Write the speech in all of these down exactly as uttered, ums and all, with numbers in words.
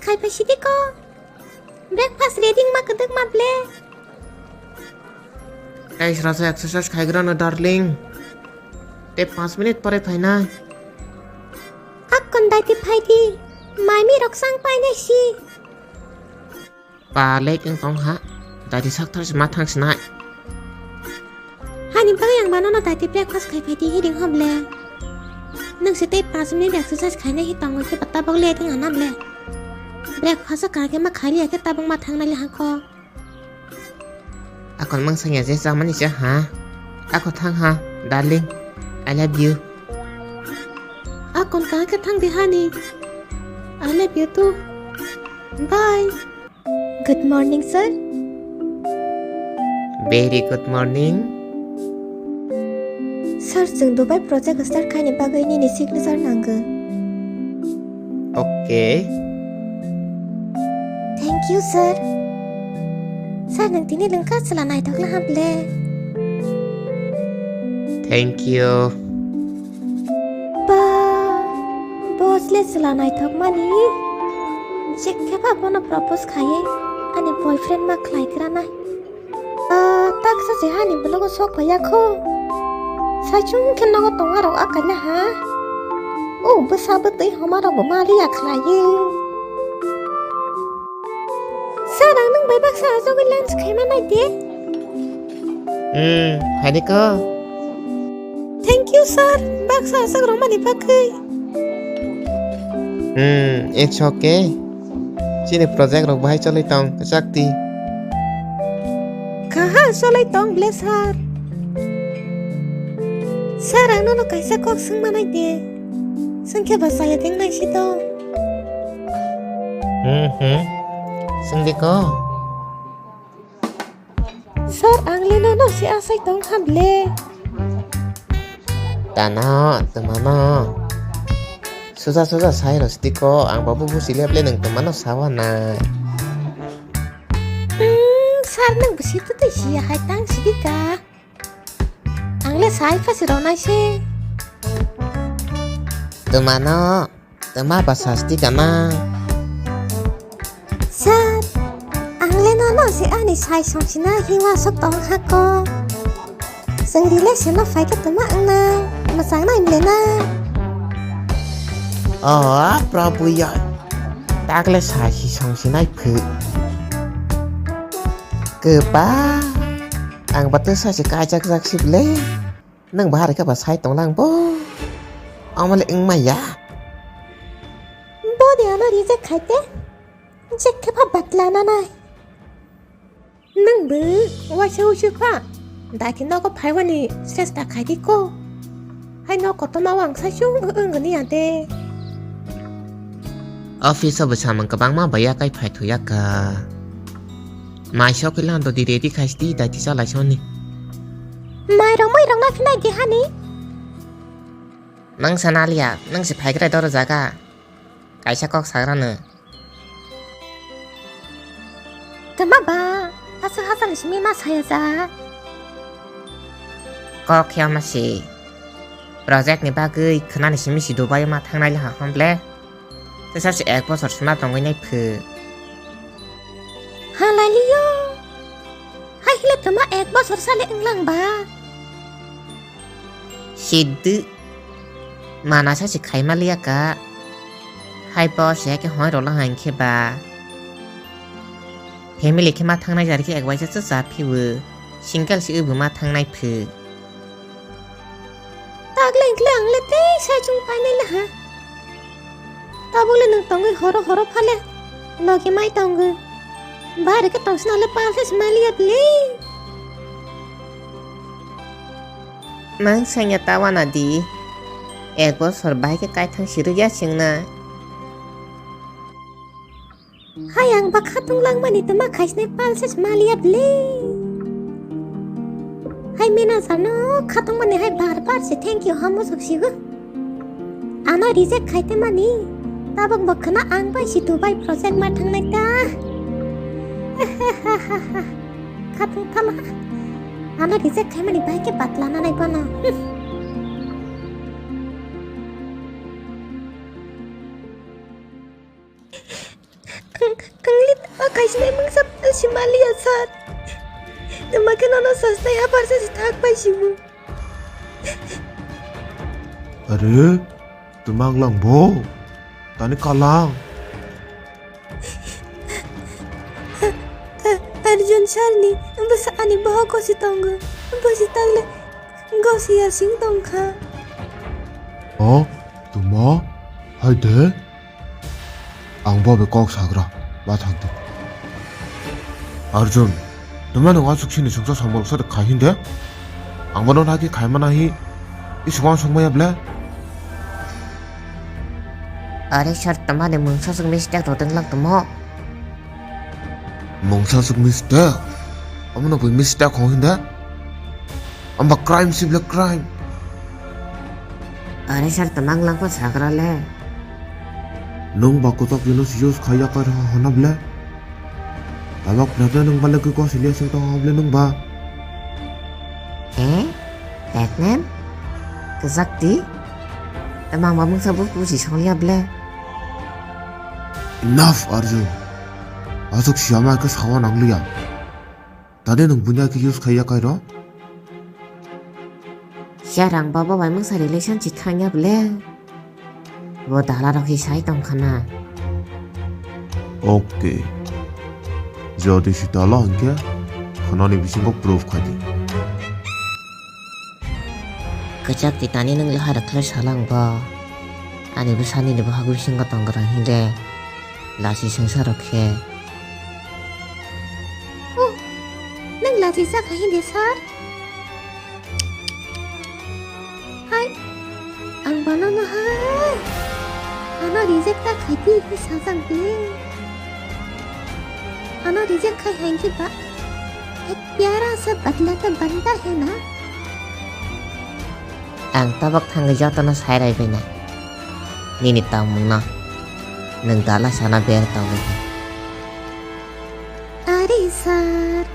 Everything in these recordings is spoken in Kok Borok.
Khai phaisidi ko. Breakfast ready ma kwdwk ma ble. Tei srasa exercise khaigrano, darling. Tei panch minute pore phainai. Akkon daiti phaidi. Maimi rok sang painai si. Palek wng tong ha. Daiti sakthar si ma thang sinai. Hani bagwi ang mano no daiti breakfast khai phaidi hiring hom le. Nung se tei panch minute exercise khainai hi tongo khe tabok le tong anam le. Breakfast ka khe ma khai liya khe tabok ma thang nai le hangko. Akon mang sanya je chamani cha ha. Ako thang ha, darling. I love you. Akon ka khe thang di hani. I love you too. Bye. Good morning, sir. Very good morning. Sir, chwng Dubai project start khaini bagwi nini signature nango. Okay. Thank you, sir. Sir, nwng tini lwngkha chwla naithok la hamle. Thank you. Ba, boss le chwla naithok mani. Jekhe ba bono propose khaiwi ani boyfriend ma khlai gra nai. Ah, taksa se hani blogo sok phaiya kho. Saichung khe nogo tonga rok akai na ha. O bwsa bwtwi homa rok bo mali ya khlaiwi. Sir, ang nwng bai baksa achugwi lunch khaima nai de. Hmm, phaidi ko. Thank you, sir. Baksa achuk rwmani bagwi. Hmm, it's okay. Chini project rok bahai cholwi tong, kwchak di. Kaha cholwi tong ble, sir? Sir, ang nono kaisa kok swngma nai de. Swngkhe ba chaya teng nai si to. Hmm, hmm. Swngdi ko. Sir, ang le nono se asai tong kha ble. Tano, twmano. Suja suja sai rw sidi ko, ang bo busi le ble nwng twmano sawa nai. Hmm, sir, nwng bwswk twi siya hai tang sidi ka. Ang le sai pha si rw nai se. Twmano. Twma ba sasti kana? Sir, ang le nono se ani sai songchina hiwa sok tong hako. Chwng relation no phai khe twma wngna, mwchang nai mle na. O, Prabhu ya. Takle sai si songchinai phu. Kwba, ang ba twi sai se kaijak jak si ble. Nwng bahai khe ba sai tong lang bo. Omo le wng maya. Bo de ano reject khai te. Jek khe pha batla na nai. Nwng bo waisa usi kha. Dai khe nogo phaiwani sesta khai di ko. Hai no kotorma wng sai sung wng ni ante. Office o bwsamung kwbangma baiya kai phai thuya kha. Mai sok khe lando di ready khai di dai tisa lai soni. Mai rok mui rok na phinai di hani. Nang sana liya, nang si phai krai doro jaga. Kaisa kok sagra no. Tama ba, aswk hasal simi ma saya ja. Kok khe ma si. Project ni bagwi khwnani simi si Dubai ma thangnai le ha hwn ble. Tesa se ek bosor sima tongwi nai phu. Halai liyo. Hai hile tama ek bosor sale wnglang ba. Siddu. Mana sa se khaima liya ka. Hai bo se ke hoi rola hain khe ba. Family khe ma thangnai jar khe ek waisa cha cha phiu. Single si ubu ma thangnai phu. Tagleng kle ang le tei sa chung painai le ha. Tabuk le nwng tongwi horo horo phale. Logi mai tongwi. Bari khe tongsina le pal se smali ya ble. Mang sanya tawana di. Ek bosor bai khe kaithang siruk ya singna. Hai ang ba khatung langmani tama khaisnai pal se maliya ble. Hai manager no khatung mani hai bar bar se thank you hamo sok sigo. Ano reject khaite mani tabok bo khna ang bai si Dubai project ma thangnai ta. Khatung thala. Ano reject khaimani bai ke batla nanai bana. Memang sab simaliya sir. Tuma khe nono sasnai habar se thak pai simu. Are, tuma lang bo? Tani kalang. Arjun sir ni bwsa ani bohok gosi tongo. Bwsi tangle gosi ya sing tongkha. O, tuma? Hai de? Ang bo be kok sagra, ma thang di. Arjun, tuma nung asuk sini sungsa samol sa khai hinde? Ang bono naki khai mana hi, i sungsa sung maya ble? Are sir, tuma ni mungsa sung mistake rodeng lang tumo. Mungsa suk mistake? Omo no bui mistake hong hinda? Amba crime si ble crime. Are sir, tamang lang pa sakra le. Nung ba kutok yunus use khaya kar ha hona ble. Tabak ble nung ba lagi ko silia sing tong ha ble nung ba. Eh? Batman? Kazak di? Tamang ba mungsa bu pusi songlia ble. Enough, Arjun. Asuk siyama ke sawa nangliya. Tade nung bunya ke use khaiya kairo? Siya rang baba bai mungsa relationship thangya ble. Bo dala rok hi sai tong khana. Okay. Jodi si dala hingke khonani bisingo proof khai di. Kachak titani nung lahai rok khlai salang bo. Ani bwsani ni bohok bisingo tong kwrwng hinde. Lasi swngsa rok khe. Oh, nung lasi chakha hinde sir? Hai, ang bono no hai. Ano reject ta khai di hi sajak de. Ano reject khai hai ki ba. Ek pyara sa badla ta banta hai na. Ang tabok thangwi jotono sai raibaina. Nini tongmungno nwng dala sana ber tongwi. Are sir,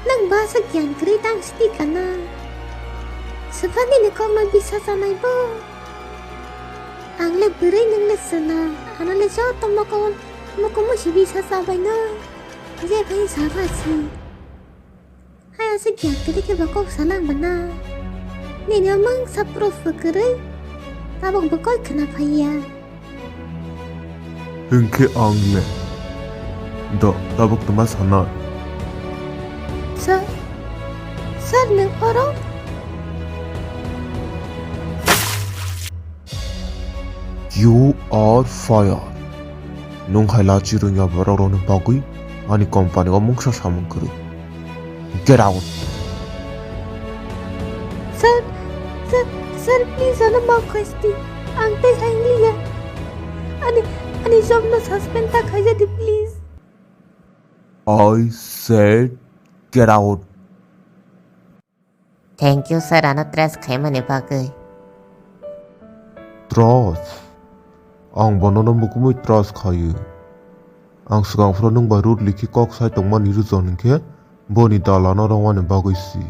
nwng bwsa gyan kwrwi tang sidi kana? Swpha nini kokno bisa chanai bo. Ang le bwrwi nwng le chwla, ano le joto mokol mokomo si bisa chabaino. Je phai sakha si. Hai aswk gyan kwrwi khe bo kok salang bana. Nini o mungsa proof bo kwrwi. Tabok bo koi khna phaiya. Hwnkhe ang le. Do, tabok tma sana. Sir, sir nwng oro? You are fired. Nwng hai lachi rwngya borok rokni bagwi ani company o mungsa samung kwrwi. Get out. Sir, sir, sir, please, ano maaf khaisi di. Ang tei hai wng liya. Ani, ani job no suspend ta khaija di, please. I said, get out. Thank you, sir, ano trust khaimani bagwi. Trust? Ang bonono mukumui trust khaio. Ang swkang phuru nwng bai road likhi kok sai tongmani reason hinkhe boni dalano romani bagwi si.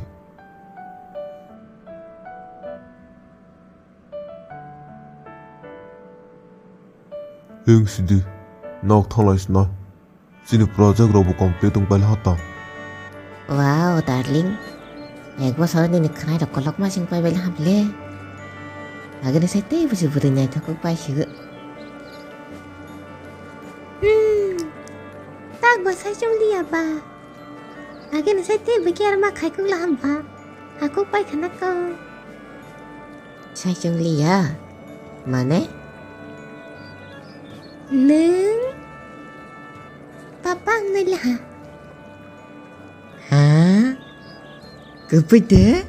Hing sidi, nok thanglai sna. Chini project rok bo complete wng pailha tang. Wow, darling. Ek bosor nini khwnai rok kolokma sing pai bailha bile. Agini sai tei busi bwrwi naithok pai sigo. Hmm. Tak bo sai chong liya ba. Agini sai tei bwkhe arma khai kuk laham ba. Hakuk pai khana ko. Sai chong liya? Mane? Nwng papa wngnai le ha? Ha? Kwpwi de?